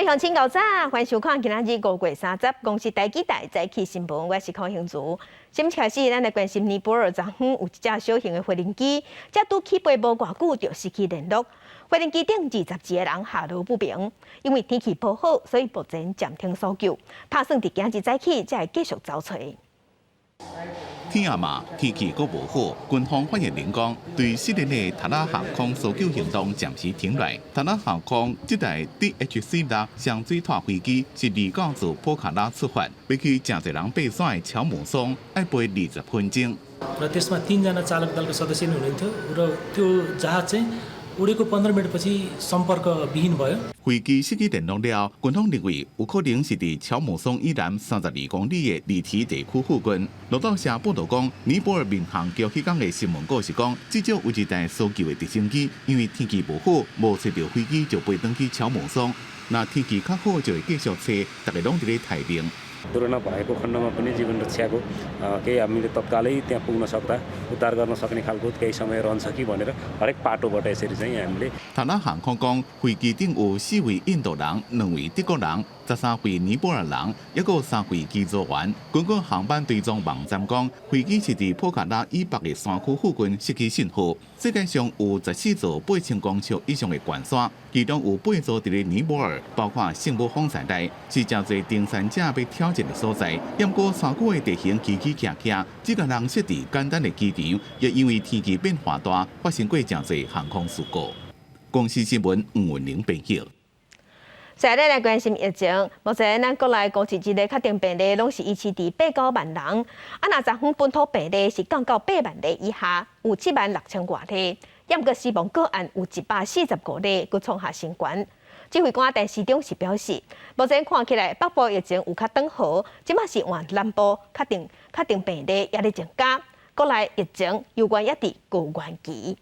各位鄉親𠢕早，歡迎收看今仔日5月30公視台語台早起新聞，我是柯興如。先開始，咱來關心尼泊爾昨昏有一架小型的飛行機，才拄起飛無偌久就失去聯絡。飛行機頂22個人下落不明，因為天氣無好，所以目前暫停搜救，拍算佇今日早起才會繼續搜揣。天也嘛，天氣閣無好，軍方發言人講，對失聯的塔拉航空搜救行動暫時停來。塔拉航空這台 DHC-6雙水拖飛機是29自波卡拉出發，欲去誠濟人爬山的喬姆松，愛飛20分鐘。 र त्यसमा तिनजना चालक दलको सदस्य नै हुनुहुन्थ्यो र त्यो जहाज चाहिँ उडेको 15 मिनटपछि सम्पर्कविहीन भयो। 飛機失去聯絡了，軍方認為有可能是佇喬姆松以南32公里的利提地區附近。路透社報道講，尼泊爾民航局彼工的新聞稿是講，至少有一台搜救的直升機，因為天氣無好，無揣著飛機就飛轉去喬姆松。若天氣較好，就會繼續揣，逐家攏佇咧待命。 दुर्घटना भएको खण्डमा पनि जीवन रक्षाको केही हामीले तत्कालै त्यहाँ पुग्न सक्दा उद्धार गर्न सक्ने खालको केही समय रहन्छ कि भनेर हरेक पाटोबाट यसरी चाहिँ हामीले 塔拉航空講，飛機頂有四位印度人、兩位德國人、13位尼泊爾人，抑閣有三位機組員。根據航班追蹤網站講，飛機是佇波卡拉以北的山區附近失去信號。世界上有14座8000公尺以上的懸山，其中有八座佇咧尼泊爾，包括聖母峰在內，是誠濟登山者欲挑戰的所在。毋過山區的地形起起崎嶇，只共人設置簡單的機場，也因為天氣變化大，發生過誠濟航空事故。公視新聞吳文玲編譯。再來來關心疫情，目前咱國內51日的確診病例攏是維持佇八九萬人，啊，若昨昏本土病例是降到8萬例以下，有7萬6千外例，毋過死亡個案有145例，閣創下新懸。指揮官陳時中是表示，目前看起來北部疫情有較轉好，這馬是換南部確診病例也咧增加，國內疫情猶原猶佇高原期。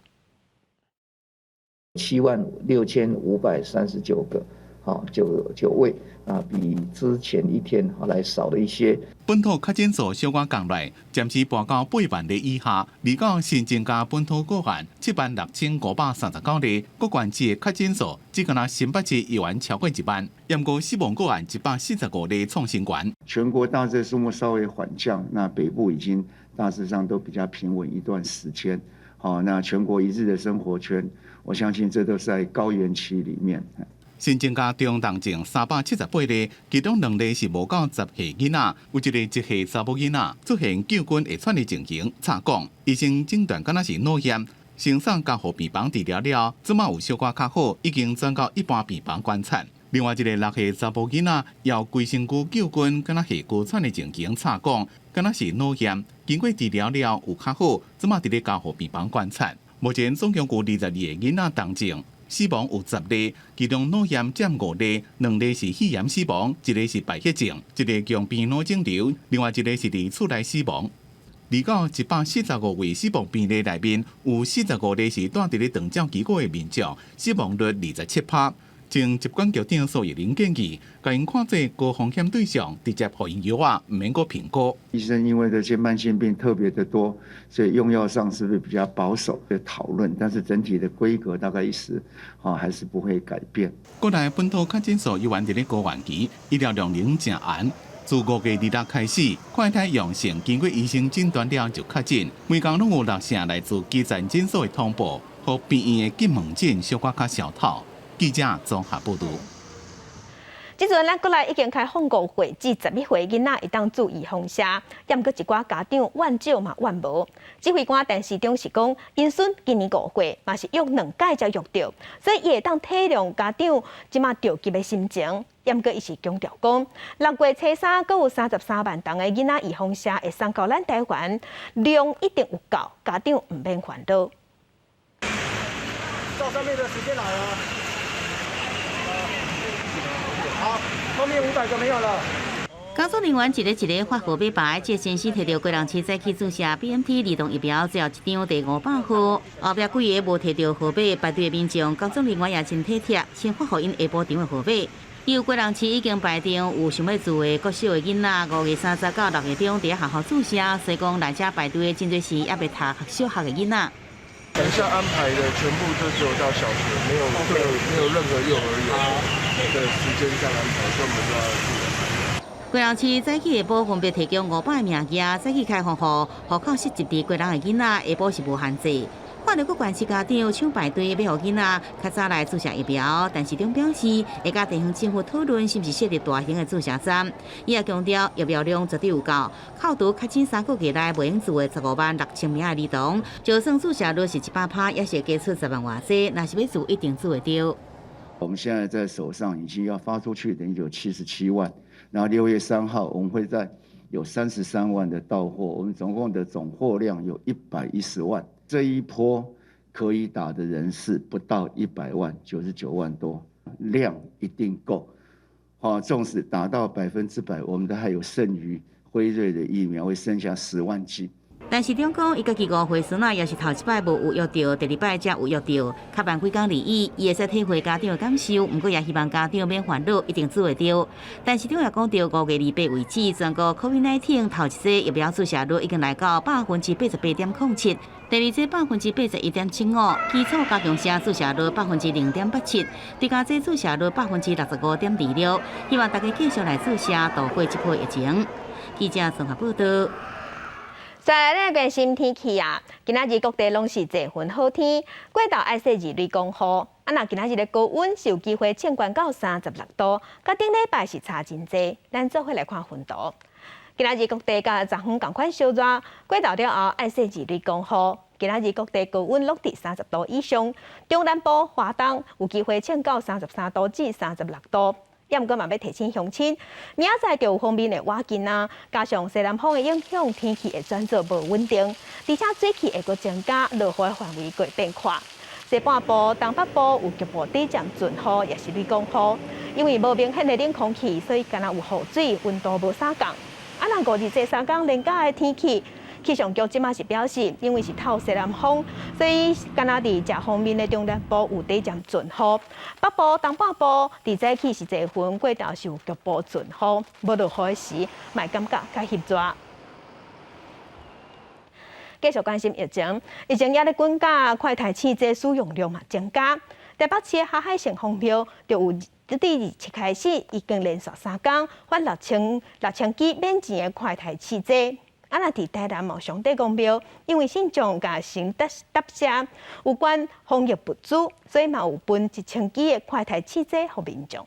76,539個。好，九位啊，比之前一天來少了一些。本土確診數小可降來，暫時跋到8萬例以下。29新增加本土個案76,539例，各縣市的確診數只敢若新北市猶原超過1萬，毋過死亡個案145例創新懸。全國大致數目稍微緩降，那北部已經大致上都比較平穩一段時間。好，那全國一日的生活圈，我相信這都是在高原期裡面。新增加中重症378例，其中兩例是無夠10歲囡仔，有一個1歲查某囡仔出現救軍會喘的情形，插管，醫生診斷敢若是腦炎，先送加護病房治療了，這馬有小可較好，已經轉到一般病房觀察。另外一個6歲查某囡仔，枵規身軀救軍敢若下高喘的情形，插管，敢若是腦炎，經過治療了有較好，這馬佇咧加護病房觀察。目前總共有22個囡仔重症。死亡有10例，其中腦炎佔五例，兩例是肺炎死亡，一個是敗血症，一個共病腦腫瘤，另外一個是佇厝內死亡。29 145位死亡病例內面，有45例是蹛佇咧長照機構的民眾，死亡率27趴。前疾管局長蘇玉玲建議，共𪜶看做高風險對象，直接予𪜶藥仔，毋免閣評估。醫生因為這些慢性病特別的多，所以用藥上是不是比較保守的討論？但是整體的規格大概一時，啊，還是不會改變。國內本土確診數猶原佇咧高原期，醫療量能誠絚。自5月26開始，快篩陽性經過醫生診斷了就確診，每工攏有六成來自基層診所的通報，予病院的急門診小可較焦透。記者綜合報導。這陣咱國內已經開放5歲至11歲囡仔會當注預防射，毋過一寡家長怨少嘛怨無。指揮官陳時中是講，𪜶孫今年5歲，嘛是約兩擺才約著，所以伊會當體諒家長這馬著急的心情。毋過伊是強調講，6月初3閣有33萬筒的囡仔預防射會送到咱台灣，量一定有夠，家長毋免煩惱。照上面的時間來啊！好，後面500個沒有了。工作人員一個一個發號碼牌，這先生提著基隆市早起注射 BNT 兒童疫苗最後一張第500號，後壁幾个無提著號碼排隊的民眾，工作人員也真體貼，先發予𪜶下晡場的號碼。有基隆市已經排場有想欲注的國小的囡仔，5月30到6月中佇學校注射，所以講來遮排隊真濟是猶未讀小學的囡仔。等一下安排的全部就只有到小學，沒有對，沒有任何幼兒園。的時間上安排，所以我們都要記得。基隆市早起下晡分別提供500個名額，早起開放予戶口設籍佇基隆的囡仔，下晡是無限制。看著閣縣市家長搶排隊欲予囡仔較早來注射疫苗，但市長表示會佮地方政府討論，是毋是設立大型的注射站。伊也強調疫苗量絕對有夠，扣除確診3個月內袂用注的15萬6千名的兒童，就算注射率是100%，也是會加出10萬外劑。若是欲注一定注會著。我們現在在手上已經要發出去，等於有77萬，然後6月3號我們會再有33萬的到貨，我們總共的總貨量有110萬。這一波可以打的人是不到100萬，99萬多，量一定夠。好，縱使達到100%，我們都還有剩餘輝瑞的疫苗，會剩下10萬劑。但市長講，伊家己5歲孫仔也是頭一擺無有約著，第二擺才有約著，較慢幾工而已。伊會使體會家長的感受，毋過也希望家長免煩惱，一定注會著。但市長也講著，5月28為止，全國 COVID-19 頭一劑疫苗注射率已經來到88.07%，第二劑81.75%，基礎加強劑注射率0.87%，追加劑注射率65.26%。希望大家繼續來注射，度過這波疫情。記者綜合報道。再來，咱關心天氣啊！今仔日各地攏是濟雲好天，過晝愛細二雷公雨。啊，若今仔日的高溫是有機會衝懸到36度，佮頂禮拜是差真濟。咱做伙來看雲圖。今仔日各地佮昨昏仝款燒熱，過晝了後愛細二雷公雨。今仔日各地高溫攏佇30度以上，中南部、華東有機會衝到33度至36度。也毋過嘛，欲提醒鄉親，明仔載就有鋒面的倚近啊，加上西南風的影響，天氣會轉做無穩定，而且水汽會閣增加，落雨的範圍會變闊。西半部、東北部有局部短暫陣雨，抑是雷公雨。因為無明顯的冷空氣，所以敢若有雨水，溫度無啥仝。啊，若五日這三工連假的天氣，氣象局這馬是表示，因為是透西南風，所以敢若佇遮方面的中南部有短暫陣雨，北部、東半部佇早起是濟雲，過晝是有局部陣雨，無落雨時，嘛會感覺較翕熱。繼續關心疫情，疫情也咧滾價，快篩試劑使用量嘛增加。台北市霞海城隍廟就有佇27開始已經連續3工發6000支免錢的快篩試劑。啊，若佇台南嘛上帝公廟，因為信眾共神答答謝有關防疫物資，所以嘛有分1000支的快篩試劑予民眾。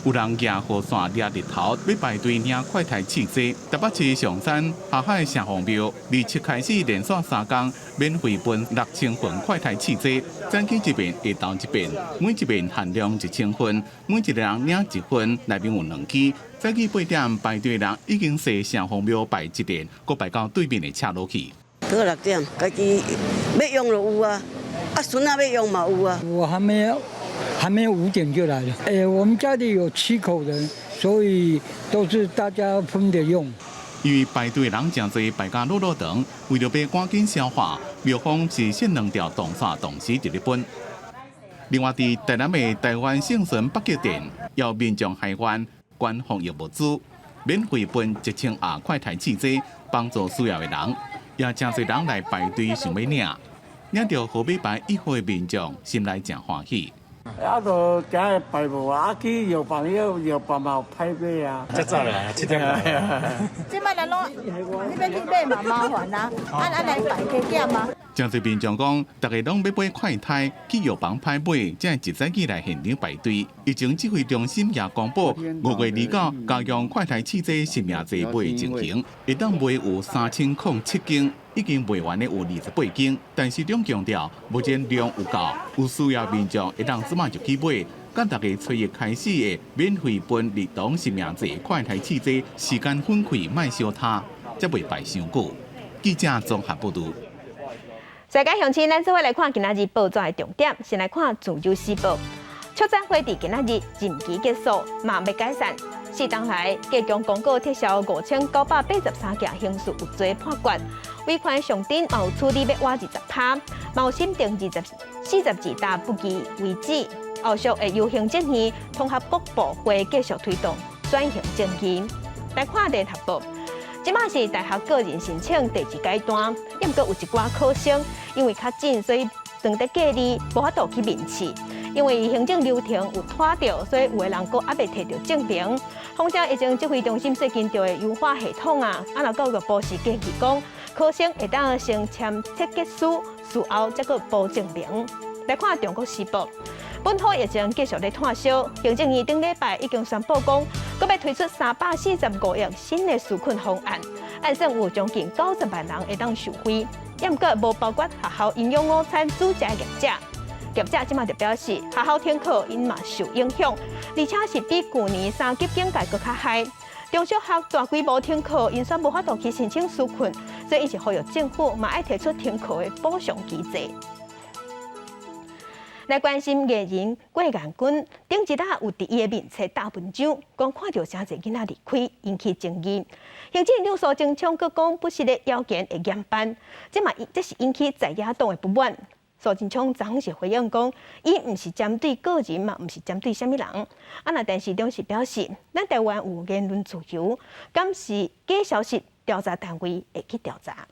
有人舉雨傘掠日頭，欲排隊領快篩試劑。台北市象山霞海城隍廟，27開始連續3工免費分6000份快篩試劑，早起一遍，下晝一遍，每一遍限量1000份，每一個人領一份，內面有兩支。早起8點排隊人已經踅城隍廟排一段，閣排到對面的赤路去。閣6點，家己欲用就有啊，啊孫仔欲用嘛有啊。我還沒5點就來了。欸，我們家裡有七口人，所以都是大家分著用。因為排隊人誠濟，排甲落落長，為著欲趕緊消化，廟方是設兩條動線同時佇咧分。另外，佇台南的台灣聖神北極殿，有民眾還願捐防疫物資，免費分1000盒快篩試劑，幫助需要的人，也誠濟人來排隊想欲領，領著號碼牌1號的民眾，心內誠歡喜。啊，就今日排無啊，去藥房藥房嘛有派買啊。遮早來，7點來。這擺人攏你欲去買嘛麻煩啊，啊啊來排加減啊。誠濟民眾講，逐家攏欲買快篩，去藥房排買，才會一早起來現場排隊。疫情指揮中心也公布，5月29加強快篩試劑實名制買情形，會當賣有3007間，已經賣完的有28間。但是中強調，目前量有夠，有需要民眾會當這馬就去買。佮逐家初一開始的免費分兒童實名制快篩試劑，時間分開莫相疊，才袂排傷久。記者綜合報導。世界鄉親，咱做伙來看今仔日報紙的重點。先來看《自由時報》，促展會佇今仔日任期結束，嘛欲解散。四冬來，加強公告撤銷5983件刑事有罪判決，違反上頂嘛有處理欲倚20%，嘛有審定42沓不具為止。後續會由行政院統合各部會繼續推動轉型正義。來看聯合報。這馬是大學個人申請第二階段，毋過有一寡考生因為較緊，所以轉佇隔離，無法度去面試。因為行政流程有拖著，所以有的人閣猶未提著證明。況且疫情指揮中心最近就會優化系統啊，啊若教育部是建議講，考生會當先簽切結書，事後才閣補證明。來看中國時報，本土疫情繼續咧湠燒，行政院頂禮拜已經宣布講，閣欲推出345億新的紓困方案，按算有將近90萬人會當受惠，毋過無包括學校營養午餐煮食業者。業者這馬就表示，學校停課𪜶嘛受影響，而且是比舊年三級警戒閣較害。中小學大規模停課，𪜶煞無法度去申請紓困，所以𪜶是呼籲政府嘛愛提出停課的補償機制。來關心藝人郭彥均，頂一日有佇伊的面冊打文章，講看著誠濟囡仔離開，引起爭議。行政院長蘇貞昌閣講不實的謠言會嚴辦，這嘛這是引起在野黨的不滿。蘇貞昌昨昏是回應講，伊毋是針對個人嘛，毋是針對啥物人。啊，若電視中是表示，咱台灣有言論自由，敢是假消息，調查單位會去調查。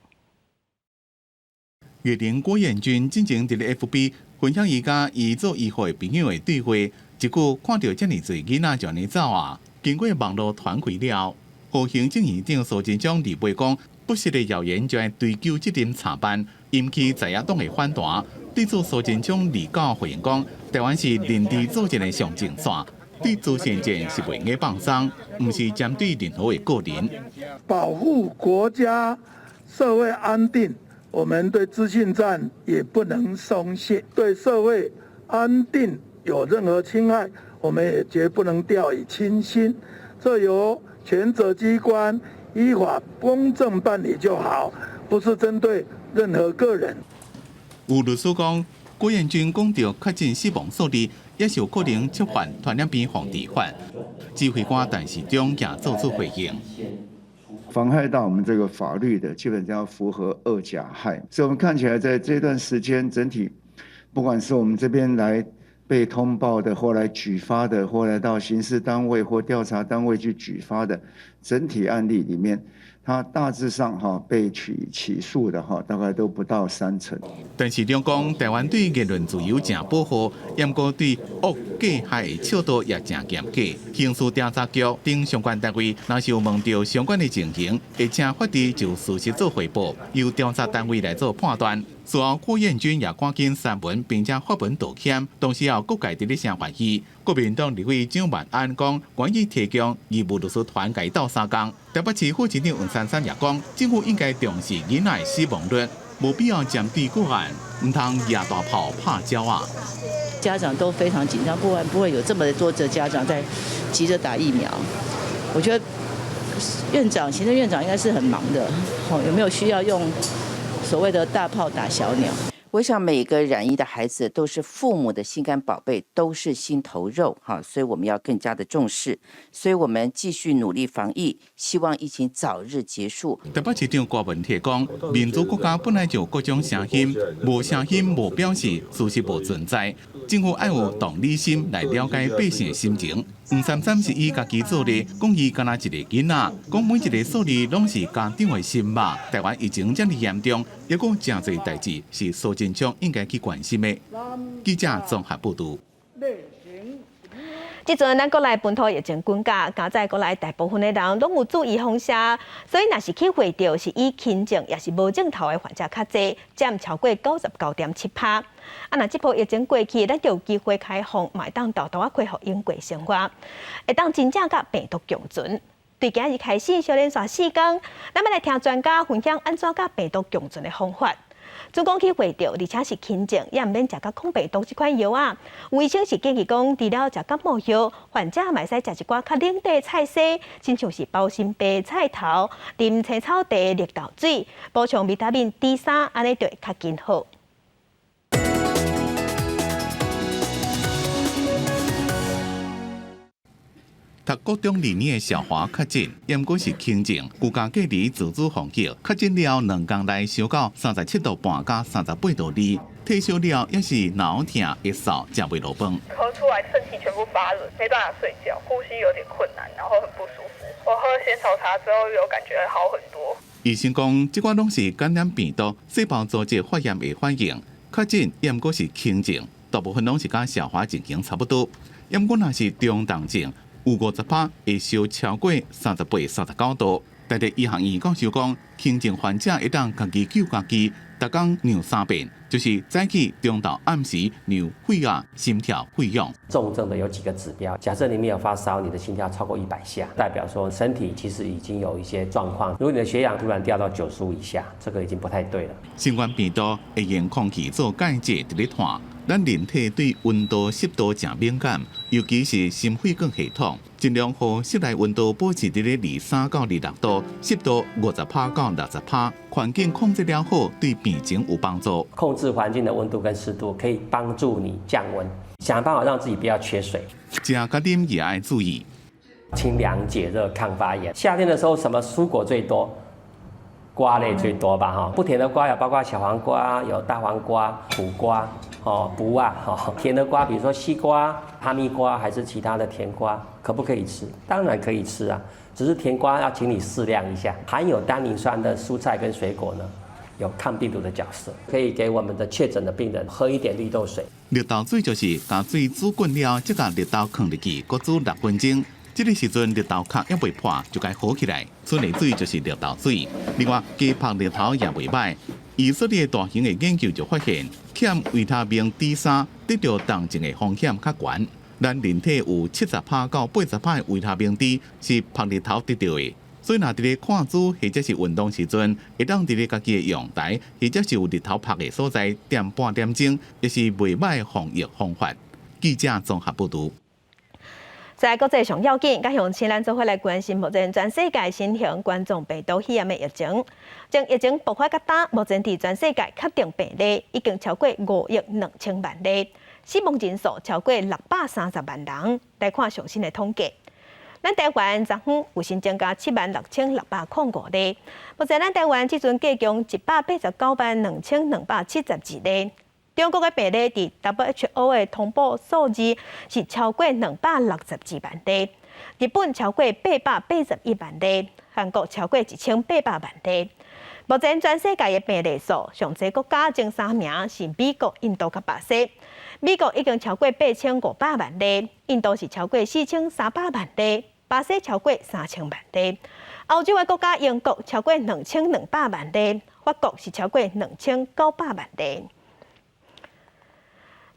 藝人郭彥均進前佇咧 FB 分享伊佮伊做醫護的朋友的對話，一句看著遮爾濟囡仔就按呢走啊！經過網路傳開了後，行政院長蘇貞昌離背講，不實的謠言就愛追究責任查辦，引起在野黨的反彈。對此蘇貞昌離稿回應講，台灣是認知作戰的上前線，對資訊戰是袂用放鬆，毋是針對任何的個人。保護國家社會安定。我們對資訊戰也不能鬆懈，對社會安定有任何侵害，我們也絕不能掉以輕心。這由權責機關依法公正辦理就好，不是針對任何個人。有律師講，郭彥均講著確診死亡數字，也是有可能觸犯傳染病防治法。指揮官陳時中也做出回應。妨害到我們這個法律的，基本上要符合二甲害。所以，我們看起來在這段時間，整體不管是我們這邊來被通報的，或來舉發的，或來到刑事單位或調查單位去舉發的，整體案例裡面，它大致上哈被取起訴的哈，大概都不到三成。陳時中講，台灣對言論自由誠保護，毋過對惡假害的尺度也誠嚴格。刑事調查局等相關單位，若是有問著相關的情形，會請法醫就事實做匯報，由調查單位來做判斷。事後，郭彥均也趕緊刪文，並且發文道歉，同時也有各界佇咧聲歡喜。國民黨立委蔣萬安講，願意提供義務律師團共伊鬥相共。台北市副市長黃珊珊也講，政府應該重視囡仔的死亡率，無必要針對個案，毋通攑大炮拍鳥仔。家長都非常緊張，不然不會有這麼多的家長在急着打疫苗。我覺得院長、行政院長應該是很忙的，有沒有需要用所謂的大炮打小鳥？我想每個染疫的孩子都是父母的心肝寶貝，都是心頭肉，哈，所以我們要更加的重視，所以我們繼續努力防疫，希望疫情早日結束。台北市長郭文鐵講，民主國家本來就有各種聲音，無聲音無表示事實無存在，政府愛有同理心來了解百姓的心情。黃珊珊是以家己做例，講伊敢若一个囡仔，講每一个數字攏是家長的心肉。台灣疫情遮爾嚴重，猶閣誠濟代誌是蘇貞昌應該去關心的。記者綜合報導。這陣咱國內本土疫情滾價，佳哉國內大部分的人攏有注意風險，所以若是去會著是以輕症抑是無症頭的患者較濟，佔超過99.7%。啊，若這波疫情過去，咱就有機會開放，嘛會當沓沓仔恢復常規生活，會當真正佮病毒共存。對今日開始，小連續4工，咱欲來聽專家分享按怎佮病毒共存的方法。準講去會著，而且是輕症，也毋免食佮抗病毒這款藥仔。有醫生是建議講，除了食感冒藥，患者嘛會使食一寡較冷的菜色，親像是包心白菜頭、啉青草茶、綠豆水，補充維他命 D3，按呢就會較緊好。讀高中二年的小華確診，毋過是輕症，居家隔離自主防疫。確診了兩工內燒到37.5度佮38.2度，退燒了猶是腦痛、咳嗽、食袂落飯。咳出來，身體全部發冷，沒辦法睡覺，呼吸有點困難，然後很不舒服。我喝仙草茶之後，有感覺好很多。醫生講，這寡攏是感染病毒、細胞組織發炎的反應。確診，毋過是輕症。大部分攏是佮消化情形差不多。毋過若是中重症，有50%會燒超過38、39度。台大醫學院教授講，輕症患者會當家己救家己，逐工量三遍，就是早起、中晝、暗時量血壓、心跳、血氧。重症的有幾個指標，假設你沒有發燒，你的心跳超過100下，代表說身體其實已經有一些狀況。如果你的血氧突然掉到95以下，這個已經不太對了。新冠病毒會用空氣做介質佇咧傳。咱人體對溫度、濕度誠敏感，尤其是心血管系統，盡量予室內溫度保持佇咧23到26度，濕度50%到60%，環境控制了好，對病情有幫助。控制環境的溫度跟濕度，可以幫助你降溫，想辦法讓自己不要缺水。食佮啉也愛注意，清涼解熱、抗發炎。夏天的時候，什麼蔬果最多？瓜類最多吧，哈，不甜的瓜有包括小黃瓜、有大黃瓜、苦瓜，哦，卜仔，哈，甜的瓜，比如說西瓜、哈密瓜，還是其他的甜瓜，可不可以吃？當然可以吃啊，只是甜瓜要請你適量一下。含有單寧酸的蔬菜跟水果呢，有抗病毒的角色，可以給我們的確診的病人喝一點綠豆水。綠豆水就是共水煮滾了，再共綠豆囥入去，閣煮6分鐘。這個時陣綠豆殼猶未破，就共和起來。賰的水就是綠豆水。另外，加曝日頭也袂䆀。以色列大型的研究就發現，欠維他命 D3得著重症的風險較懸。咱人體有70%到80%的維他命 D 是曝日頭得著的。所以，若佇咧看書或者是運動時陣，會當佇咧家己的陽台或者是有日頭曝的所在踮半點鐘，也是袂䆀防疫方法。記者綜合報導。在國際上要緊，佮鄉親咱做伙來關心目前全世界新型冠狀病毒肺炎的疫情。從疫情爆發到今，目前佇全世界確定病例已經超過5億2千萬例，死亡人數超過630萬人。來看上新的統計，咱台灣昨昏有新增加76,605例，目前咱台灣這陣計共1,892,272例。中國的病例佇 WHO 的通報數字是超過262萬例，日本超過881萬例，韓國超過1800萬例。目前全世界的病例數，上濟國家前三名是美國、印度佮巴西。美國已經超過8500萬例，印度是超過4300萬例，巴西超過3000萬例。歐洲的國家英國超過2200萬例，法國是超過2900萬例。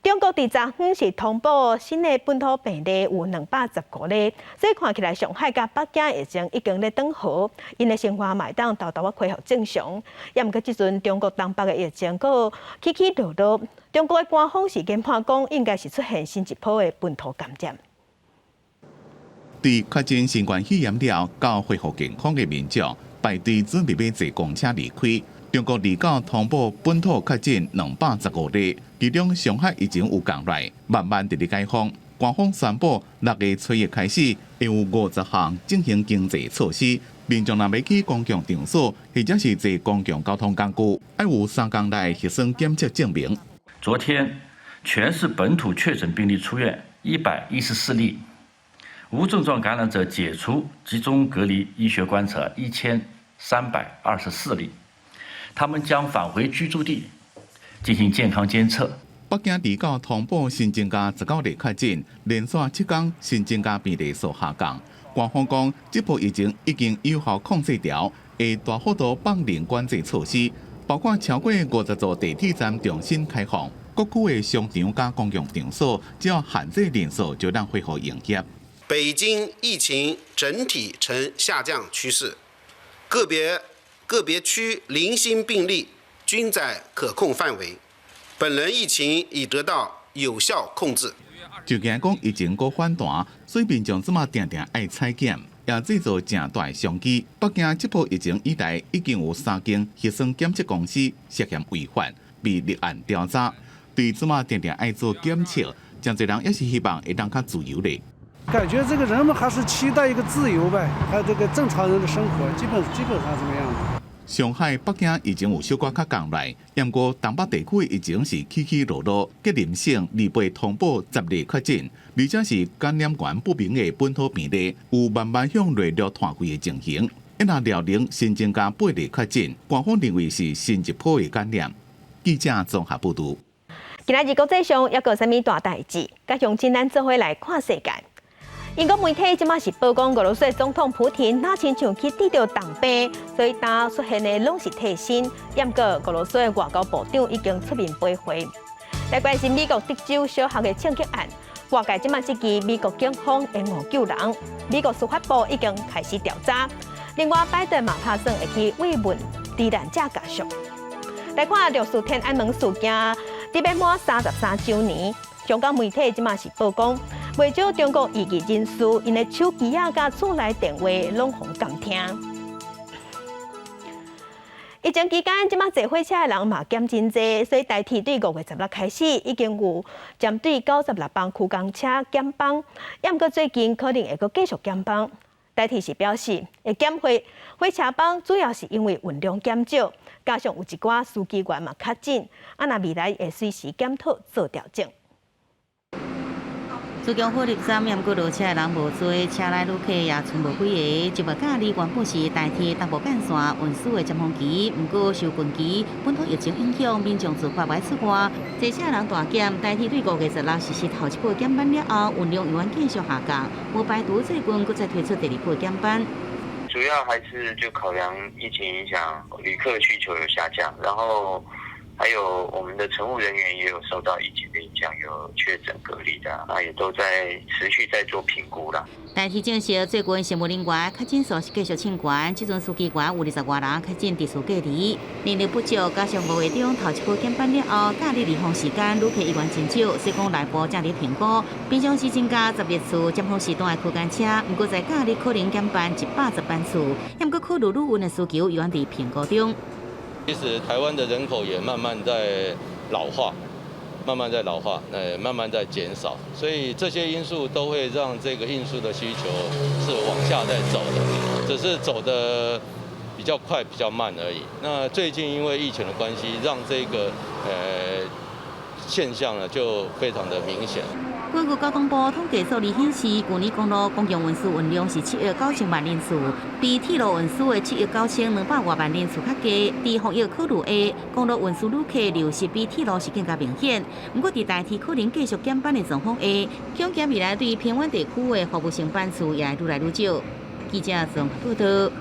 中國佇昨昏是通報新的本土病例有215例，所以看起來上海佮北京疫情已經咧轉好，𪜶的生活嘛會當沓沓仔恢復正常。也毋過這陣中國東北的疫情閣起起落落，中國的官方是研判講應該是出現新一波的本土感染。對確診新冠肺炎了到恢復健康的民眾，排隊準備欲坐公車離開。中國二九通報本土確診215例，其中上海疫情有降來，慢慢佇咧解封。官方宣布6月初一開始，會有50項進行經濟措施。民眾若欲去公共場所或者是坐公共交通工具，愛有3工內核酸檢測證明。昨天，全市本土確診病例出院114例，無症狀感染者解除集中隔離醫學觀察1324例。他們將返回居住地進行健康監測。北京二九通報新增加19例確診，連續7工新增加病例數下降。官方講，這波疫情已經有效控制牢，會大幅度放寬管制措施，包括超過50座地鐵站重新開放，各區的商場佮公共場所，只要限制人數，就當恢復營業。北京疫情整體呈下降趨勢，個別區零星病例均在可控範圍，本輪疫情已得到有效控制。就驚講疫情閣反彈，所以民眾這馬定定愛採檢，也製造誠大商機。北京這波疫情以來，已經有三間核酸檢測公司涉嫌違法，被立案調查。對這馬定定愛做檢測，誠濟人也是希望會當較自由咧。感覺這個人們還是期待一個自由唄，還有這個正常人的生活，基本上這麼樣的。上海、北京疫情有小可較降來，毋過東北地區疫情是起起落落。吉林省28通報10例確診，而且是感染源不明的本土病例，有慢慢向內陸傳開的情形。若遼寧新增加8例確診，官方認為是新一波的感染。記者綜合報導。今仔日國際上猶閣有啥物大代誌？佮鄉親咱做伙來看世界。英國媒體這馬是報講，俄羅斯總統普廷若親像去得著重病，所以今出現的攏是替身。毋過俄羅斯的外交部長已經出面駁回。來關心美國德州小學的槍擊案，外界這馬質疑美國警方延誤救人，美國司法部已經開始調查。另外，拜登嘛拍算會去慰問罹難者家屬。來看六四天安門事件，佇欲滿33週年，香港媒體這馬是報講，袂少中國異議人士𪜶的手機仔佮厝內電話攏予監聽。疫情期間，這馬坐火車的人嘛減真濟，所以台鐵對5月16開始已經有針對96班區間車減班，毋過最近可能會閣繼續減班。台鐵是表示，會減火車班，主要是因為運量減少，加上有一寡司機員嘛確診，啊若未來會隨時檢討做調整。自強火力站，毋過落車的人無濟，車內旅客也賰無幾個。就物假日原本是台鐵東部幹線運輸的尖峰期，毋過受近期本土疫情影響，民眾自發欲出外，坐車人大減。台鐵對5月16實施頭一波減班了後，運量猶原繼續下降，無排除最近閣再推出第二波減班。主要還是就考量疫情影響，旅客需求有下降，然後還有我們的乘務人員也有受到疫情的影響，有確診隔離的，那也都在持續在做評估啦。台鐵證實，最近乘務人員確診數是繼續衝懸，這陣司機員有20外人確診持續隔離，人力不足，加上5月中頭一波減班了後，假日離峰時間旅客依然真少，所以講內部正佇評估，平常時增加12次尖峰時段的區間車，毋過在假日可能減班110班次，毋過考慮旅運的需求猶原佇評估中。其實台灣的人口也慢慢在老化，慢慢在老化，慢慢在減少，所以這些因素都會讓這個運輸的需求是往下在走的，只是走得比較快、比較慢而已。那最近因為疫情的關係，讓這個現象呢就非常的明顯。根據交通部統計數字顯示，舊年公路公共運輸運量是7億9千萬人次，比鐵路運輸的7億9200外萬人次較低。佇防疫考慮下，公路運輸旅客流失比鐵路是更加明顯。毋過，佇台鐵可能繼續減班的狀況下，恐驚未來對偏遠地區的服務性班次也會愈來愈少。記者綜合報道。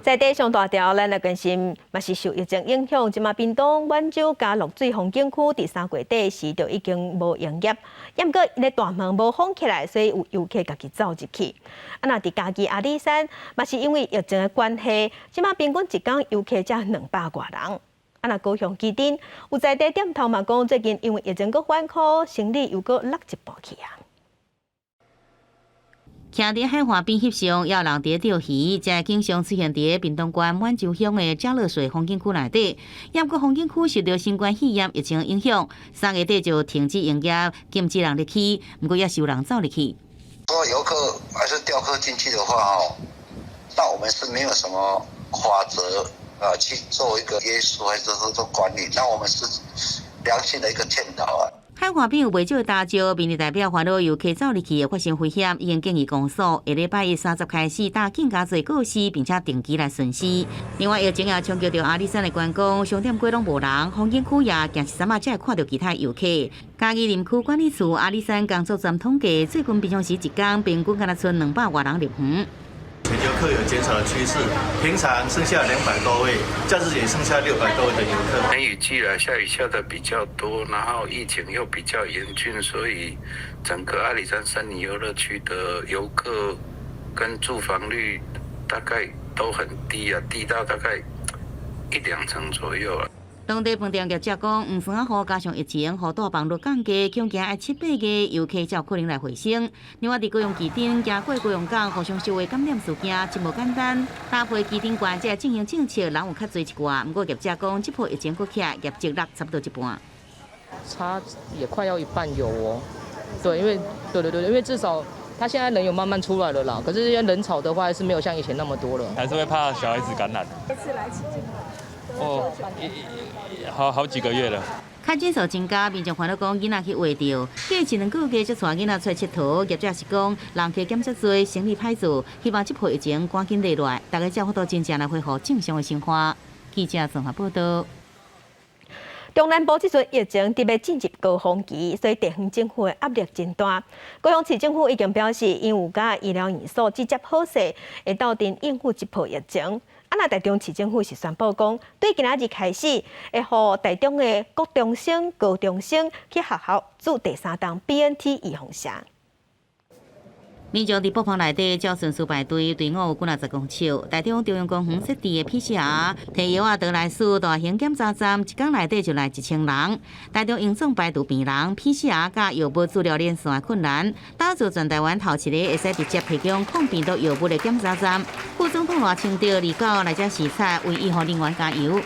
在地上大條，咱來關心，嘛是受疫情影響，這馬屏東滿洲嘉樂水風景區佇3月底時就已經無營業，毋過𪜶的大門無封起來，所以有遊客家己走入去。啊，若佇嘉義阿里山，嘛是因為疫情的關係，這馬平均一工遊客才200外人。啊，若高雄旗津有在地店頭嘛講，最近因為疫情閣反箍，生意又閣落一半去啊。徛佇海岸邊翕相，也有人佇釣魚。這个景象出現佇屏東縣滿洲鄉的佳樂水風景區內底。毋過風景區受著新冠肺炎疫情影響，3月底就停止營業，禁止人入去。毋過也是有人走入去。說遊客還是釣客進去的話，哦，那我們是沒有什麼法則啊去做一個約束，還是說做管理？那我們是良心的一個勸導啊。海岸邊有袂少的礁石，民意代表煩惱遊客走入去會發生危險，已經建議公所下禮拜一30開始打更加濟告示，並且定期來巡視。另外，疫情也衝擊著阿里山的觀光，商店街攏無人，風景區也行一陣仔才會看著其他遊客。嘉義林區管理處阿里山工作站統計，最近平常時一工平均敢若賰200外人入園。游客有減少的趨勢，平常剩下200多位，假日也剩下600多位的遊客。梅雨季來，下雨下得比較多，然後疫情又比較嚴峻，所以整個阿里山森林遊樂區的遊客跟住房率大概都很低啊，低到大概一兩成左右啊。當地飯店業者講，黃酸仔雨加上疫情，予住房率降低，恐驚愛七八月遊客才有可能來回升。另外，佇高雄旗津經過高雄港互相相話感染事件，真無簡單。搭配旗津縣這進行政策，人有較濟一寡。毋過業者講，這波疫情過起來，業績落差不多一半。差也快要一半有哦。對，因為對對對，因為至少他現在人有慢慢出來了啦。可是因為人潮的話，還是沒有像以前那麼多了。還是會怕小孩子感染。這次來幾次？哦，好好幾個月了。確診數增加，民眾煩惱講囡仔去畫著，過一兩個月才帶囡仔出來𨑨迌。業者是講人客減遮濟，生意歹做，希望這波疫情趕緊落來，大家才有法度真正來恢復正常的生活。記者綜合報道。中南部這陣疫情特別進入高峰期，所以地方政府的壓力真大。高雄市政府已經表示，𪜶有佮醫療院所直接好勢，會鬥陣應付這波疫情。啊，若台中市政府是宣布講，對今仔日開始，會予台中的國中生、高中生去學校注第三針 BNT 預防射。民眾佇布棚內底照順序排隊，隊伍有幾若十公尺。台中中央公園設置的 PCR 提藥仔得來速大型檢查站，一工內底就來1000人。台中榮總排除病人 PCR 佮藥物治療連線的困難，打造全台灣頭一个會使直接提供抗病毒藥物的檢查站。副總統賴清德29來遮視察，為醫護人員加油。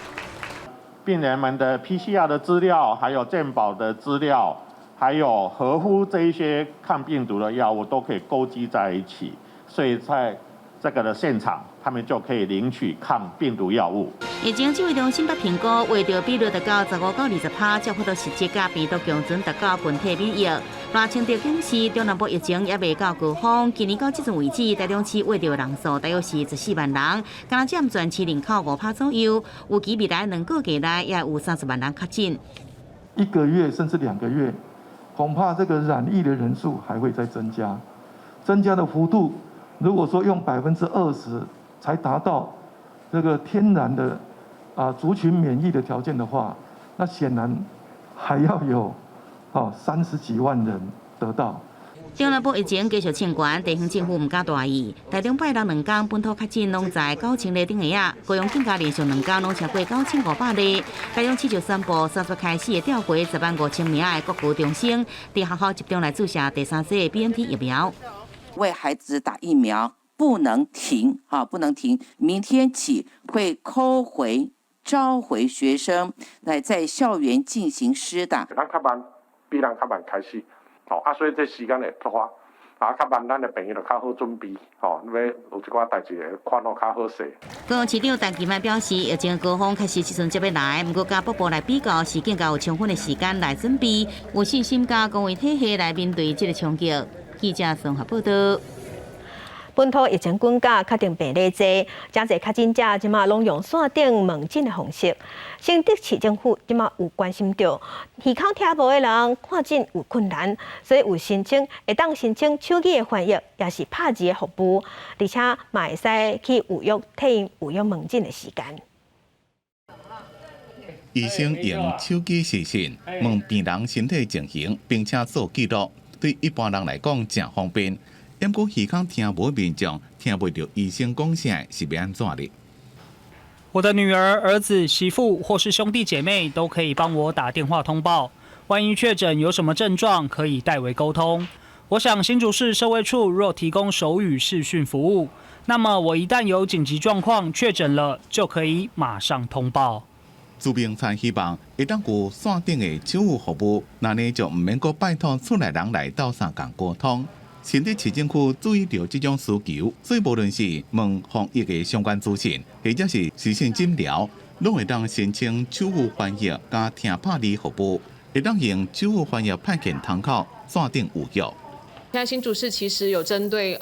病人們的 PCR 的資料，還有健保的資料。還有合乎這一些抗病毒的藥物都可以勾稽在一起，所以在這個的現場，他們就可以領取抗病毒藥物。疫情指揮中心捌評估，疫苗比率達到15到20%，才有法度實質佮病毒共存，達到群體免疫。賴清德表示，中南部疫情猶未到高峰，今年到這陣為止，台中市秽著人數大約是14萬人，敢若佔全市人口5%左右。預期未來2個月內也有30萬人確診。一個月甚至2個月，恐怕這個染疫的人數還會再增加，增加的幅度，如果說用20%才達到這個天然的族群免疫的條件的話，那顯然還要有30幾萬人得到。中南部疫情繼續衝懸，地方政府毋敢大意。台中拜六兩工本土確診攏在9000例頂下，高雄更加連續兩工攏超過9500例。台中市就宣布，3月開始會調回10萬5千名的國高中生，佇學校集中來注射第三劑 BNT 疫苗。為孩子打疫苗不能停，哈，不能停。明天起會扣回召回學生，來在校園進行施打。咱較慢，比人較慢開始。吼啊，所以這時間會拖，啊，較慢，咱的病友就較好準備，吼，欲有一寡代誌會看予較好勢。高雄市長陳其邁表示，疫情高峰確實這陣才欲來，毋過佮北部來比較，是更加有充分的時間來準備，有信心佮公衛體系來面對這个衝擊。記者綜合報道。本土疫情滾價確診病例濟，誠濟確診者這馬攏用線頂問診的方式。新竹市政府這馬有關心著，耳孔聽無的人看診有困難，所以有申請會當申請手語的翻譯，抑是拍字的服務，而且嘛會使去預約替𪜶預約問診的時間。醫生用手機視訊問病人身體情形，並且做記錄，對一般人來講誠方便。毋過耳孔聽無民眾聽袂著醫生講啥，是欲按怎咧？我的女兒、兒子、媳婦或是兄弟姐妹都可以幫我打電話通報，萬一確診有什麼症狀，可以代為溝通。我想新竹市社衛處若提供手語視訊服務，那麼我一旦有緊急狀況確診了，就可以馬上通報。朱明燦希望會當有線頂的手語服務，那呢就毋免閣拜託厝內人來鬥相共溝通。新竹市政府注意著這種需求，所以無論是問防疫的相關資訊，或者是視訊診療，攏會當申請手語翻譯佮聽拍字服務，會當用手語翻譯派遣窗口線頂預約。現在新竹市其實有針對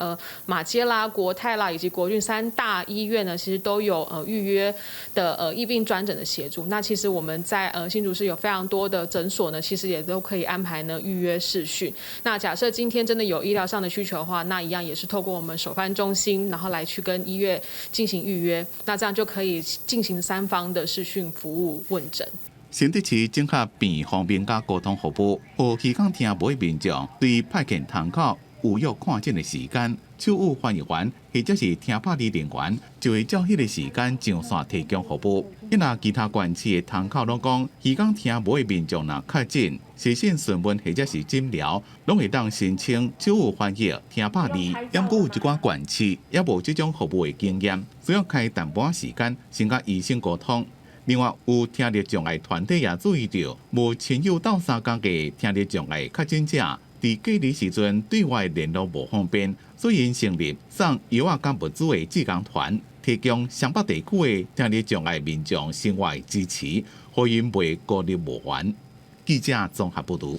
馬偕啦、國泰啦以及國軍三大醫院呢，其實都有預約的疫病專診的協助。那其實我們在新竹市有非常多的診所呢，其實也都可以安排呢預約視訊。那假設今天真的有醫療上的需求的話，那一樣也是透過我們手翻中心，然後來去跟醫院進行預約。那這樣就可以進行三方的視訊服務問診。新竹市整合病方面佮溝通服務，予耳孔聽無的民眾對派遣窗口預約看診的時間，手語翻譯員或者是聽拍字人員，就會照彼个時間上線提供服務。若其他縣市的窗口攏講，耳孔聽無的民眾若確診，視訊詢問或者是診療，攏會當申請手語翻譯、聽拍字。毋過有一寡縣市猶無這種服務的經驗，需要開淡薄仔時間先佮醫生溝通。另外，有聽力障礙團體也注意著，無親友鬥相共的聽力障礙確診者，佇隔離時陣對外聯絡無方便，所以𪜶成立送藥仔佮物資的志工團，提供雙北地區的聽力障礙民眾生活支持，予𪜶袂孤立無援。記者綜合報導。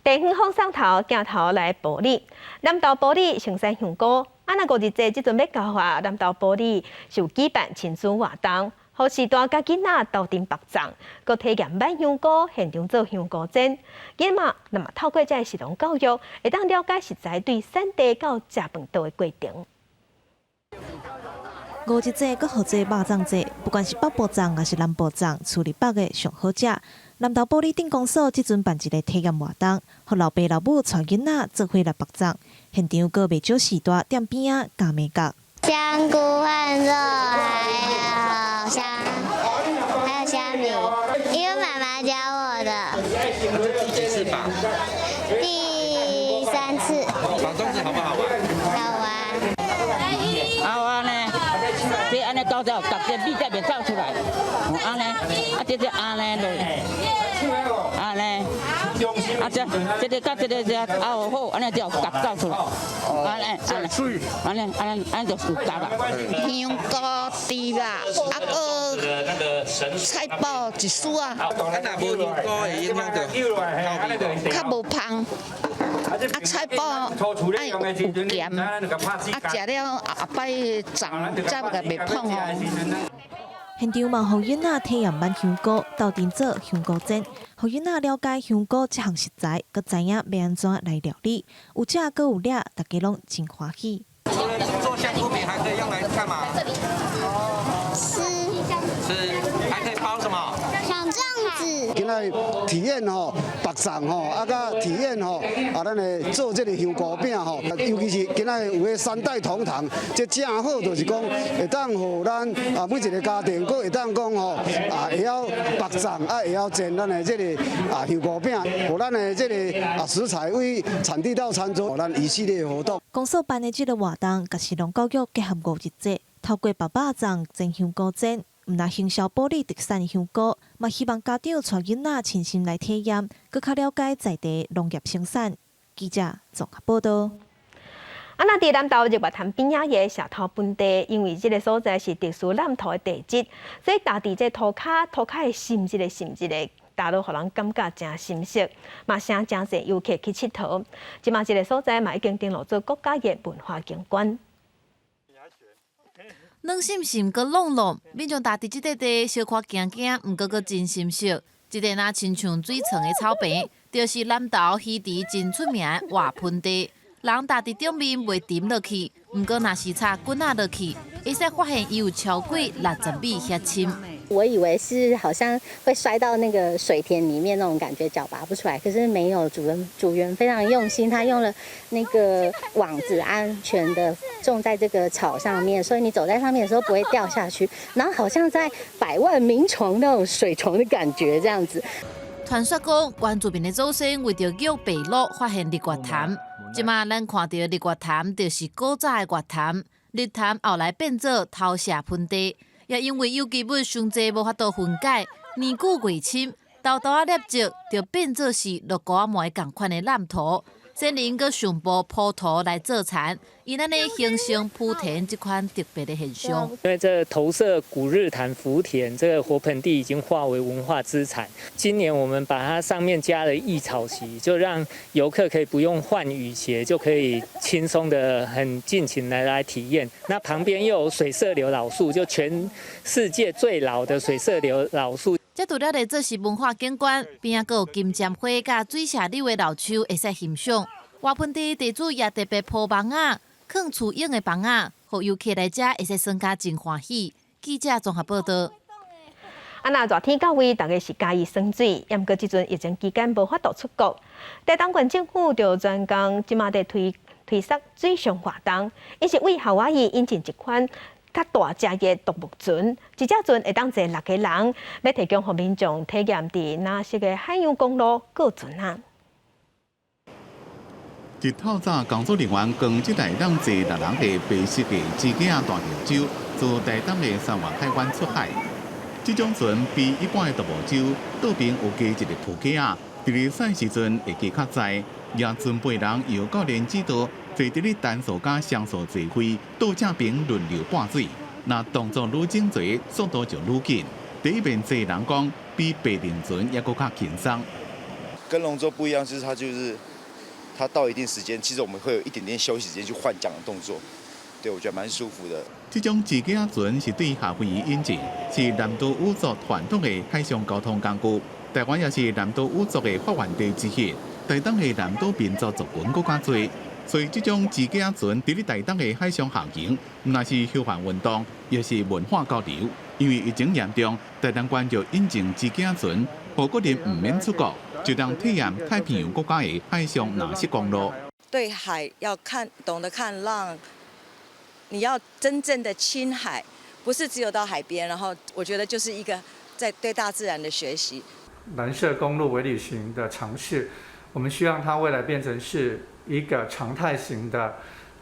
地方放送頭鏡頭來埔里，南投埔里盛產香菇，啊，若五日節這陣欲到啊，南投埔里是有舉辦親子活動。予序大佮囡仔鬥陣縛粽，閣體驗挽香菇，現場做香菇煎。囡仔那麼透過這个食農教育，會當了解食材對產地到食飯桌的過程。五日節閣號做肉粽節，不管是北部粽抑是南部粽，厝裡縛的上好食。南投埔里鎮公所這陣辦一个體驗活動，予老爸老母帶囡仔做伙來縛粽，現場閣袂少序大踮邊仔教眉角。香菇和肉，還有蝦，還有蝦米，因為媽媽教我的。第幾次綁？第三次。綁粽子好不好玩？好玩。好玩呢，這按呢搞掉，逐個米才袂走出來。按呢，啊這這按呢落，按呢，啊這這个佮這个這拗好，按呢就夾走出來。按呢，按呢，按呢，按呢，按呢就有夾啦。香菇、豬肉，啊閣菜脯一絲仔。啊，若無香菇會影響著較無芳。啊，菜脯愛有鹹，啊，食了後擺粽才袂胖哦。現場嘛，予囡仔體驗挽香菇，鬥陣做香菇煎，予囡仔了解香菇這項食材，閣知影欲按怎來料理。有食閣有掠，大家攏真歡喜。除了做香菇餅，還可以用來幹嘛？吃。吃，還可以包什麼？小粽子。今仔體驗吼縛粽吼，啊佮體驗吼啊，咱的做這个香菇餅吼，尤其是今仔有彼三代同堂，這正好就是講會當予咱啊每一个家庭，閣會當講吼啊會曉縛粽啊會曉煎咱的這个啊香菇餅，予咱的這个啊食材為產地到餐桌，咱一系列活動。公所辦的這个活動，佮食農教育結合五日節，透過縛肉粽、煎香菇煎。毋但行銷埔里特產香菇，嘛希望家長帶囡仔親身來體驗，閣較了解在地農業生產。記者綜合報道。啊，若佇南投日月潭邊仔的石頭盆地，因為這个所在是特殊濫土的地質，所以踏佇這塗跤，塗跤會滲一个滲一个，踏落予人感覺誠心適，嘛誠誠濟遊客去𨑨迌。這馬這个所在嘛已經登錄做國家的文化景觀。軟滲滲閣挵挵，民眾踏佇這塊地小可驚驚，毋過閣真心適。這個若親像水床的草坪，就是南投魚池真出名的活盆地。人踏佇頂面袂沉落去，毋過若是插棍仔落去，會使發現伊有超過60米遐深。我以為是好像會摔到那個水田裡面那種感覺，腳拔不出來。可是沒有，主人組員非常用心，他用了那個網子安全的種在這個草上面，所以你走在上面的時候不會掉下去。然後好像在百萬名床那種水床的感覺，這樣子。傳說講，原住民的祖先為著玉白鷺發現日月潭，這馬咱看著日月潭就是古早的月潭，日潭後來變做投射盆地。也因為有機物傷濟，無法度分解，年久月深，沓沓仔粒積，就變做是落膏仔糜仝款的濫土。先人閣上部鋪土來做田，伊按呢形成圃田這款特別的現象。因為這投射古日潭福田這個活盆地已經化為文化資產。今年我們把它上面加了抑草席，就讓遊客可以不用換雨鞋，就可以輕鬆的很盡情的來體驗。那旁邊又有水色柳老樹，就全世界最老的水色柳老樹。這除了咧做是文化景觀，邊仔閣有金針花佮水社柳的老樹會使欣賞。活盆地地主也特別鋪網仔，囥蛆蛹的網仔，予遊客來遮會使耍甲真歡喜。記者綜合報道。啊，若熱天到位，大家是佮意耍水，毋過這陣疫情期間無法度出國，台東縣政府就專工這馬佇推推捒水上活動，伊是為夏威夷引進一款較大隻的獨木船，一隻船會當坐六个人，欲提供予民眾體驗佇藍色的海洋公路過船仔。日透早，工作人員扛這台當坐六人的白色的支架大型舟，自台東的三灣海灣出海。這種船比一般的獨木舟倒邊有加一个浮架仔，佇咧駛時陣會加較載。也船八人由教練指導，坐佇咧單數佮雙數座位，倒正爿輪流跋水。若動作愈整齊，速度就愈緊。第一面坐人講，比白輪船猶閣較輕鬆。跟龍舟不一樣，就是它就是它到一定時間，其實我們會有一點點休息時間去換槳的動作。對，我覺得蠻舒服的。這種自駕船是對夏威夷引進，是南島語族傳統的海上交通工具。台灣也是南島語族的發源地之一，台東的南島民族族群閣較濟，所以這種自駕船佇咧台東的海上航行，毋但是休閒運動，也是文化交流。因為疫情嚴重，台東縣就引進自駕船，予國人毋免出國，就當體驗太平洋國家的海上藍色公路。對海要看，懂得看浪。你要真正的親海，不是只有到海邊，然後我覺得就是一個在對大自然的學習。藍色公路微旅行的嘗試，我們希望它未來變成是一個常態型的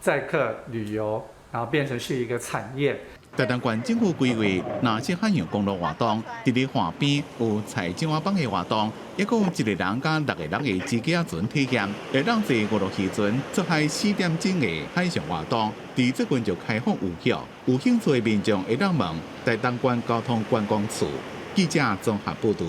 載客旅遊，然後變成是一個產業。台東縣政府規劃藍色海洋公路活動，佇咧岸邊有採石仔枋的活動，抑閣有一個人佮六個人的自駕船體驗，會當坐五樂漁船出海四點鐘的海上活動，佇最近就開放預約，有興趣的民眾會當問台東縣交通觀光處。記者綜合報導。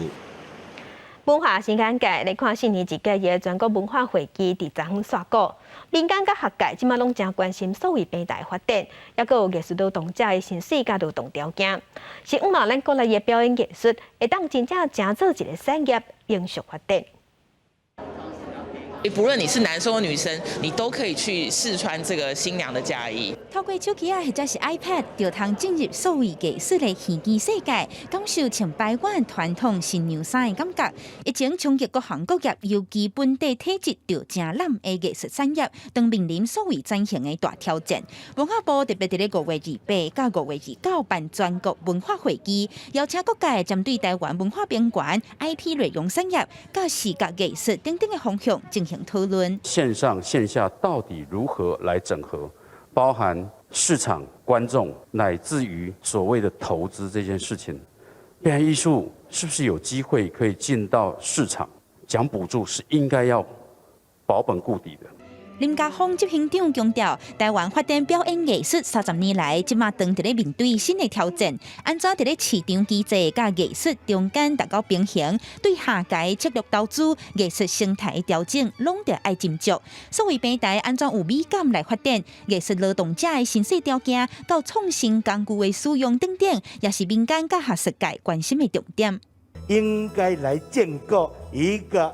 文化新眼界來看，四年一屆的全國文化會議佇昨昏煞鼓，民間佮學界這馬攏誠關心數位平台發展，抑閣有藝術勞動者的薪水佮勞動條件。是向望咱國內的表演藝術會當真正成做一個產業，永續發展。不論你是男生或女生，你都可以去試穿這個新娘的嫁衣。透過手機仔或者是 iPad，就通進入數位藝術的虛擬世界，感受穿排灣傳統新娘衫的感覺。疫情衝擊各行各業，尤其本地體質就誠濫的藝術產業，當面臨數位轉型的大挑戰。文化部特別佇咧5月28到5月29辦全國文化會議，邀請各界針對台灣文化邊緣、IP 內容產業、佮視覺藝術等等的方向進行討論。線上線下到底如何來整合，包含市場、觀眾，乃至於所謂的投資這件事情，表演藝術是不是有機會可以進到市場？講補助是應該要保本固底的。林家峰執行長強調，台灣發展表演藝術30年來，這馬當佇咧面對新的挑戰，按怎佇咧市場機制佮藝術中間達到平衡，對下屆策略投資、藝術生態調整，攏著愛斟酌。數位平台按怎有美感來發展，藝術勞動者的薪水條件，到創新工具的使用等等，也是民間佮學術界關心的重點。應該來建構一個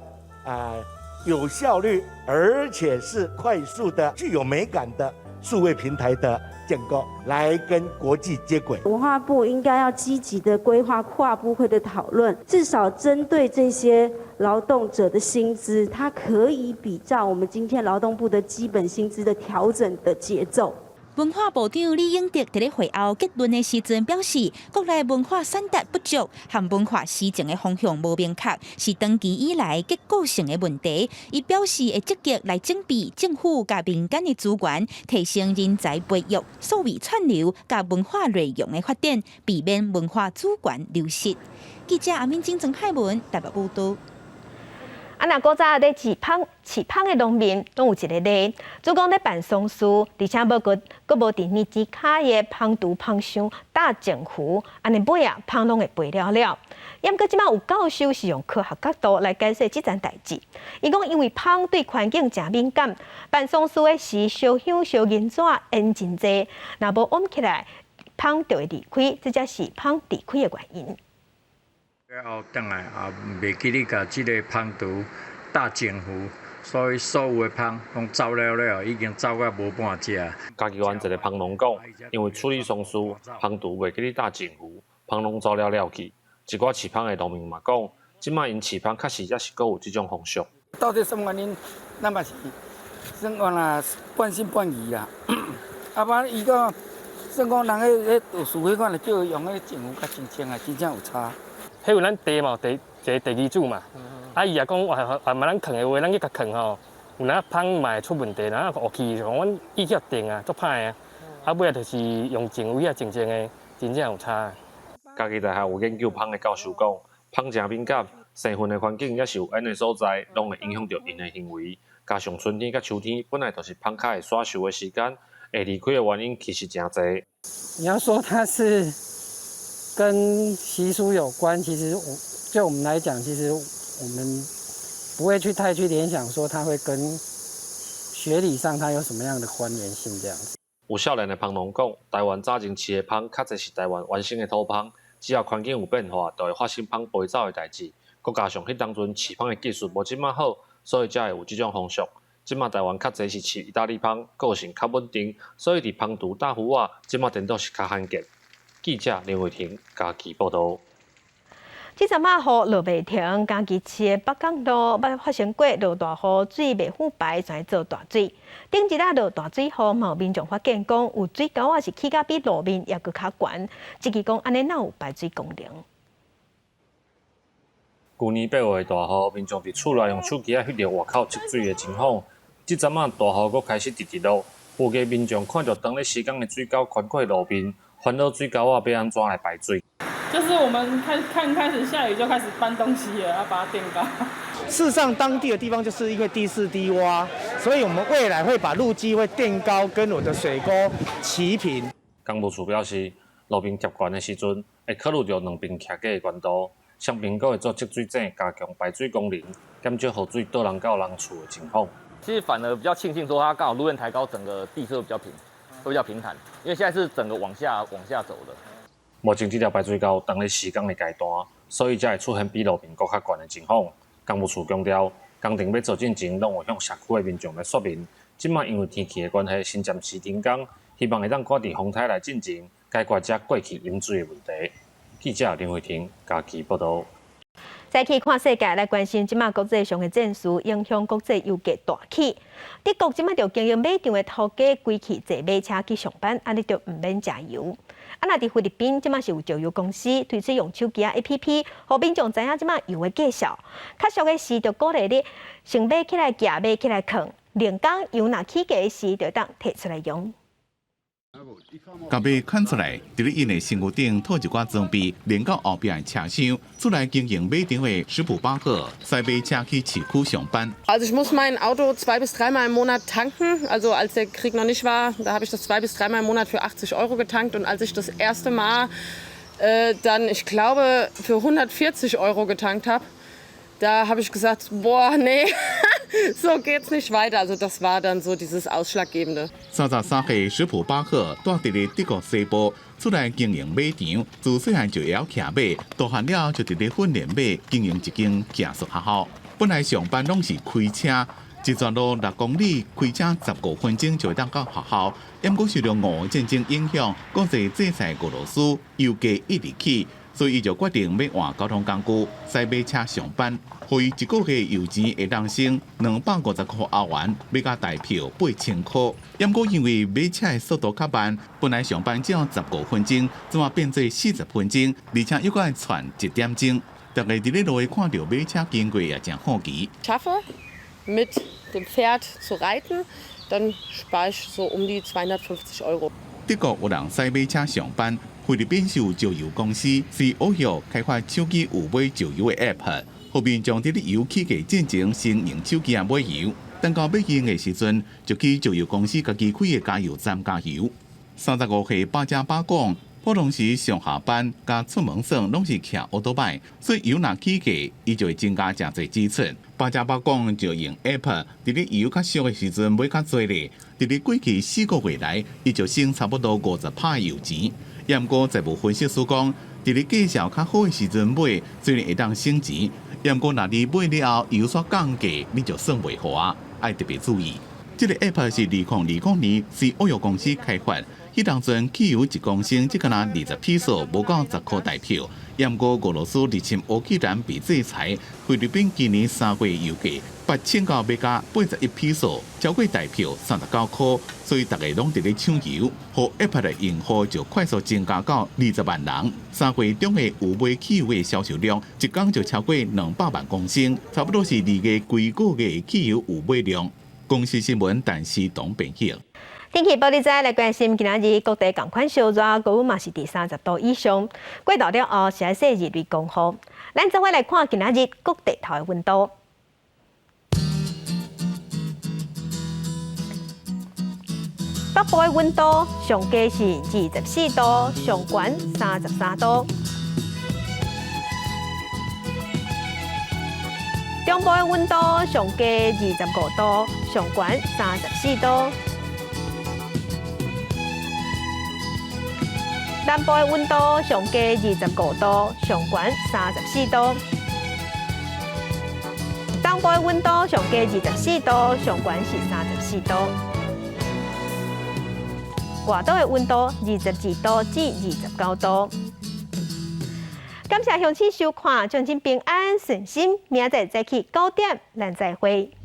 有效率，而且是快速的、具有美感的數位平台的建構，來跟國際接軌。文化部應該要積極的規劃跨部會的討論，至少針對這些勞動者的薪資，它可以比照我們今天勞動部的基本薪資的調整的節奏。文化部長李永得佇咧會後結論的時陣表示，國內文化產值不足，和文化施政的方向無明確，是長期以來結構性的問題。伊表示會積極來整備政府佮民間的資源，提升人才培育、數位串流佮文化內容的發展，避免文化主權流失。記者阿敏晶、曾海文台北報導。啊，若古早咧飼蜂飼蜂的農民，攏有一个禮，主講咧辦喪事，而且無閣閣無佇年錢跤的蜂櫥蜂箱搭淨符，按呢尾啊蜂攏會飛了了。毋過這馬有教授是用科學角度來解釋這層代誌。伊講因為蜂對環境誠敏感，辦喪事的時燒香燒銀紙煙真濟，若無掩起來，蜂就會離開，這才是蜂離開的原因。後轉來也袂記得共這个蜂櫥搭淨符，所以所有的蜂攏走了了，已經走到無半隻。嘉義縣一个蜂農講，因為處理喪事，蜂櫥袂記得搭淨符，蜂攏走了了去。一寡飼蜂的農民嘛講，這馬𪜶飼蜂確實猶是閣有這種風俗。到底啥物原因？咱嘛是算講啦，半信半疑啦。啊，反正伊講算講人彼彼道士彼款，就叫伊用彼淨符較真正啊，真正有差。彼有咱地嘛，第一个地基主嘛，啊伊也講，啊啊嘛咱囥的話，咱去共囥吼，有哪蜂嘛會出問題，哪烏去，阮意決定啊，足歹啊，啊尾仔就是用淨位啊，靜靜的，真正有差。嘉義大學有研究蜂的教授講，蜂誠敏感，生份的環境抑是有煙的所在，攏會影響著𪜶的行為。加上春天佮秋天本來就是蜂較會徙受的時間，會離開的原因其實誠濟。你要說它是跟習俗有關，其實我就我們來講，其實我們不會去太去聯想說它會跟學理上它有什麼樣的關聯性這樣子。有少年的蜂農講，台灣早前飼的蜂較濟是台灣原生的土蜂，只要環境有變化，就會發生蜂飛走的代誌。閣加上彼當陣飼蜂的技術無這麼好，所以才會有這種風俗。這馬台灣較濟是飼意大利蜂，個性較穩定，所以佇蜂池搭孵仔，這馬顛倒是較罕見。記者林慧婷嘉義報導。這陣仔雨落袂停，嘉義市的北港路捌發生過落大雨，水袂赴排，全做大水。頂一仔落大水雨，嘛有民眾發現講有水溝仔是起甲比路面猶閣較懸，質疑講按呢哪有排水功能？舊年八月的大雨，民眾佇厝內用手機仔翕著外口積水的情況。這陣仔大雨閣開始直直落，有的民眾看著當咧施工的水溝寬過路面，煩惱水溝仔欲按怎來排水。就是我們開看開始下雨就開始搬東西了，要把它墊高。事實上，當地的地方就是因為地勢低窪，所以我們未來會把路基會墊高，跟我的水溝齊平。工務處表示，路面疊懸的時陣，會考慮著兩邊徛架的懸度，雙邊閣會做積水井，加強排水功能，減少雨水倒人到人厝的情況。其實反而比較慶幸，說它剛好路面抬高，整個地勢會比較平，會比較平坦，因為現在是整個往下往下走的。目前這條排水溝當咧施工的階段，所以才會出現比路面閣較懸的情況。工務處強調，工程欲做進前，攏有向社區的民眾來說明。這馬因為天氣的關係，先暫時停工，希望會當趕佇風颱來進前，解決這過去淹水的問題。記者林慧婷嘉義報導。再去看世界來關心，這馬國際上的戰事影響國際油價大起。德國這馬就經營馬場的頭家規氣坐馬車去上班，按呢就毋免食油。啊，若佇菲律賓，這馬是有石油公司推出用手機仔 APP，予民眾知影這馬油的價數。較俗的是，就鼓勵你先買起來，寄買起來囥，兩工油若起價時，就當提出來用。共馬牽出來，佇咧𪜶的身軀頂套一寡裝備，連到後壁的車廂，厝內經營馬場的史普巴赫，駛馬車去市區上班。 Also ich muss mein Auto zwei bis dreimal im Monat tanken. Also als der Krieg noch nicht war, da habe ich das zwei bis dreimal im Monat für 80 Euro getankt. Und als ich das erste Mal dann, ich glaube, für 140 Euro getankt habe, da habe ich gesagt, boah, nee, so geht's nicht weiter. Also das war dann so dieses Ausschlaggebende. 33歲史普巴赫住佇咧德國西部，厝內經營馬場，自細漢就會曉騎馬，大漢了就佇咧訓練馬，經營一間寄宿學校。本來上班攏是開車，一段路6公里，開車15分鐘就會當到學校。毋過受著俄烏戰爭影響，國際制裁俄羅斯，油價一直起，所以伊就決定欲換交通工具，駛馬車上班。予伊一個月油錢會當省250塊歐元，買共台票8000塊。毋過因為馬車的速度較慢，本來上班只要15分鐘，這馬變做40分鐘，而且猶閣愛喘一點鐘。逐家佇咧路下看著馬車經過也誠好奇。 Schaffe mit dem Pferd zu reiten, dann spare ich so um die 250 Euro。德國有人駛馬車上班，菲律賓是有石油公司隨烏協開發手機有買石油的 App，予民眾佇咧油起價進前先用手機仔買油，等到欲用的時陣，就去石油公司家己開的加油站加油。35歲巴加巴講，普通時上下班佮出門耍攏是騎歐多擺，所以油若起價，伊就會增加誠濟支出。巴加巴講就用 App，佇咧油較俗的時陣買較濟咧，佇咧過去4個月來，伊就省差不多50趴的油錢。毋過財務分析師講，佇咧價數較好的時陣買，雖然會當省錢，毋過若你買了後油煞降價，你就算袂予啊，愛特別注意。這個 App 是2020年隨歐藥公司開發，彼當陣汽油一公升只敢若20披索，無夠10塊台票。毋過俄羅斯入侵烏克蘭被制裁，菲律賓今年3月油價8,900買甲81披索，超過台票39塊，所以逐家攏佇咧搶油，予 App 的用戶就快速增加到20萬人。3月中的有買汽油的銷售量，一工就超過200萬公升，差不多是2月規個月的汽油有買量。公視新聞，陳思彤編譯。天氣報你知來關心，今仔日各地仝款燒熱，高溫嘛是佇30度以上。過晝了後是愛說日雷公雨。咱做伙來看今仔日各地頭的溫度。北部的溫度上低是24度，上懸33度。中部的溫度上低25度，上懸34度。南部的溫度上低25度，上懸34度。東部的溫度上低24度，上懸是34度。外島的溫度22度至29度。感謝鄉親收看，祝恁平安順心，明仔載早起9點，咱再會。